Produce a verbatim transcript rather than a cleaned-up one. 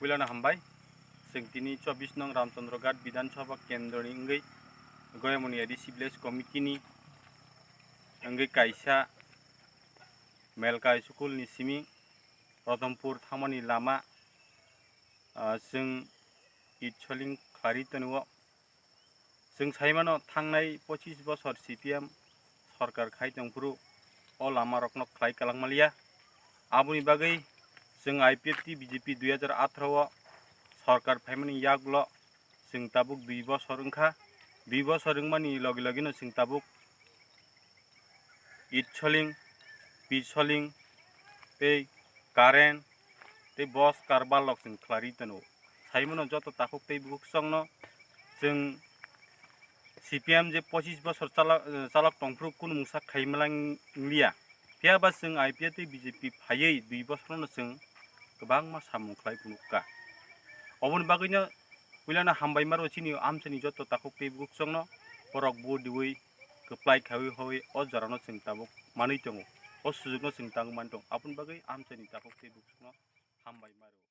Puilano hambai. Chwng tini chobbish nong Ramchandra Ghat Bidhan Sabha Kendroni wngwi Goyamoni A D C Village Committee ni wngwi kaisa Melkai school ni simi Ratanpur thangmani lama, ah, chwng itsoling khlari tongo. Chwng sai mano, thangnai pochis bosor C P M sorkar khai tongphuru o lama rokno khlai kalangmaliya. Aboni bagwi chwng I P F T B J P dui hajar atharo o sorkar phaimani yagulo chwng tabuk dui bosor wngkha. Dui bosor wngmani logi logino chwng tabuk itsoling, pitsoling, tei current, tei bus karbal rok chwng khlari tongo. Sai mano joto takhuk tei bukhuk chwngno chwng C P M je pochis bosor chala-, chalok tongphuru kunu mungsa khaimala wngliya. Phiya ba chwng I P F T tei B J P phaiwi dui bosorno chwng kwbangma samung khlai phunukha. Oboni bagwino puilano hambai maro chini amchaini joto takhuk tei bukhuk chwngno borok bo diwi kwplai khawi hoi o jorano chwng tabuk manwi tongo, o sujukno chwng tangwi manwi tongo. Aboni bagwi amchaini takhuk tei bukhukno hambai maro.